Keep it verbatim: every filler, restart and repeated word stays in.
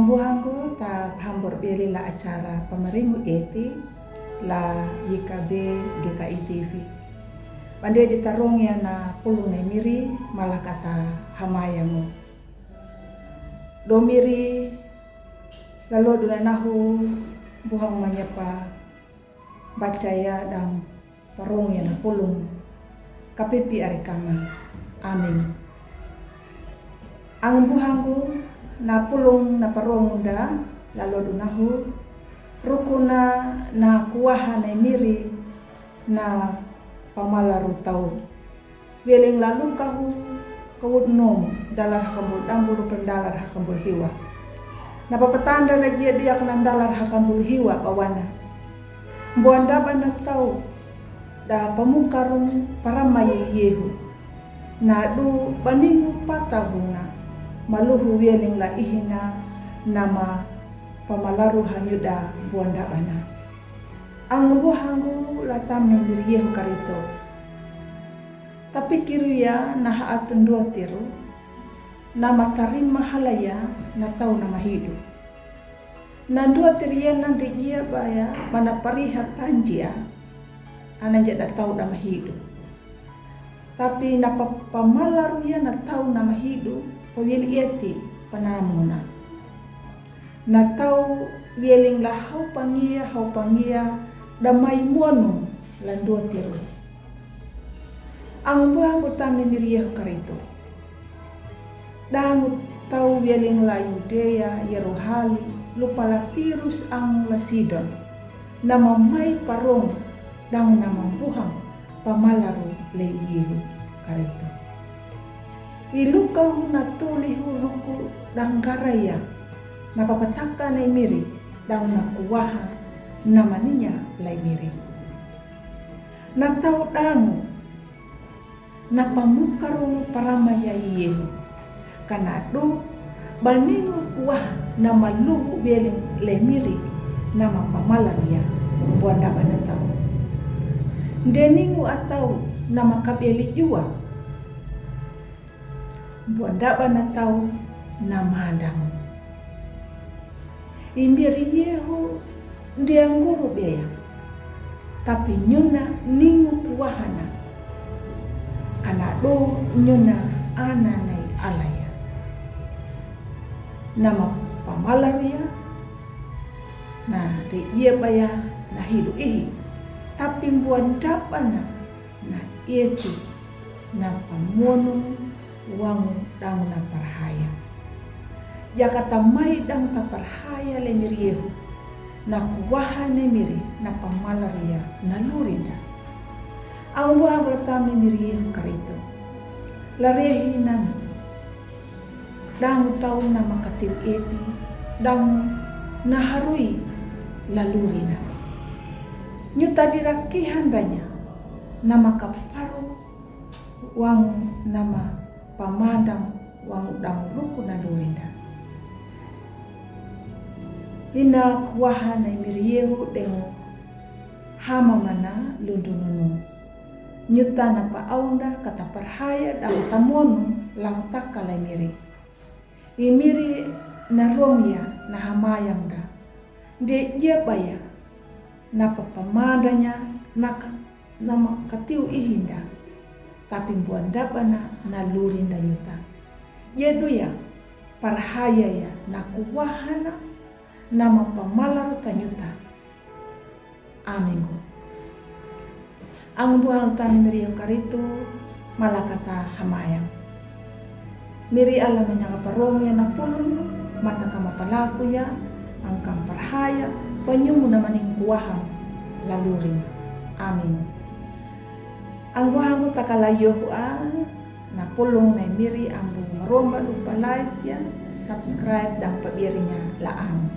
Buhanggu ta phambor beli la acara pamaringu eti la Y K B G K I T V. Bande di tarong ya na pulung na miri malakata hamayangu. Do miri lalo duna nahu buhang manyapa baca ya dang parong ya na pulung. Kapipi ari kama. Amin. Ang buhanggu na pulung na parong da lalo dunahu rukuna na kuaha na miri na pamalaru tau. Wieling la Lukahu kawut nom dalar hakambul dambulu pen dalar hakambul hiwa. Na papatanda na gia diak na dalar hakambul hiwa bawana. Buan daba na tau da pamukarung paramai yehu. Na du baningu patahuna maluhu wieling la ihina nama pamalaru hanyuda buan daba na. Ang buhanggu la tamne miri yehu karito. Tapi kiruya na haatun dua tiru, na matarima halaya na tau na mahidu. Na dua tiria na dijia baya mana pariha tanjia, ana jada tau da mahidu. Tapi na pa-, pamalaruya na tau na mahidu, pawil iati panamuna. Na tau wieling la hau pangia, hau pangia, damai muanu landua tiru. Ang buhanggu tamne miri yehu karito. Dangu tau wieling la Yudea, Yeruhali, lupala Tirus ang la Sidon. Nama mai parong dang nama buhang pamalaru le yehu karito. Ilukahu na tulihu ruku dang garaya na papataka na miri dang na kuaha na maninya la miri. Na tau dangu na pamukarung paramaya yehu. Kana du baningu kuaha na maluhu wieling le miri nama pamalaria buan daba na tau. Deningu atau nama kabeli jua. Buan daba na tau na madang. Imbiri yehu dia nguru bea. Tapi nyuna ningu kuahana. Kana do nyuna ana nai alaya. Nama pamalaria na de ia baya na hilu ihi. Tapi buan daba na na ietu na pamonu wangu dang na parhaya. Jakata mai dang ta parhaya le miri yehu na kuaha ne miri na pamalaria na lurinda. Ang buha bertam ne miri yehu karito. Larehi nanu. Dang tau nama katil eti dang na harui lalurina. Nyuta dirakihan danya nama kaparu wangu nama pamadang wangu dang ruku na lurinda. Ina kuaha na miri yehu dengu hama mana lundu nunu. Nyuta na pa aunda kata parhaya dang tamonu lang taka la miri. Imiri na romia na hamayang da. De ia baya na papamadanya na ka-, nama katiu ihinda. Tapi buan daba na na lurinda nyuta. Ia duya parhaya ya na kuahana nama pamalar ta nyuta. Aminggu. Ang buhang tani miri yehu karitu malakata hamayang. Miri ala manyanga parong ya na pulun mata kama palaku ya angkang parhaya panyumu na maning kuahang laluring. Aminggu. Ang buhanggu takala yohu a na pulung na miri ambu maromba lupa like ya, subscribe dang pabirinya la ang.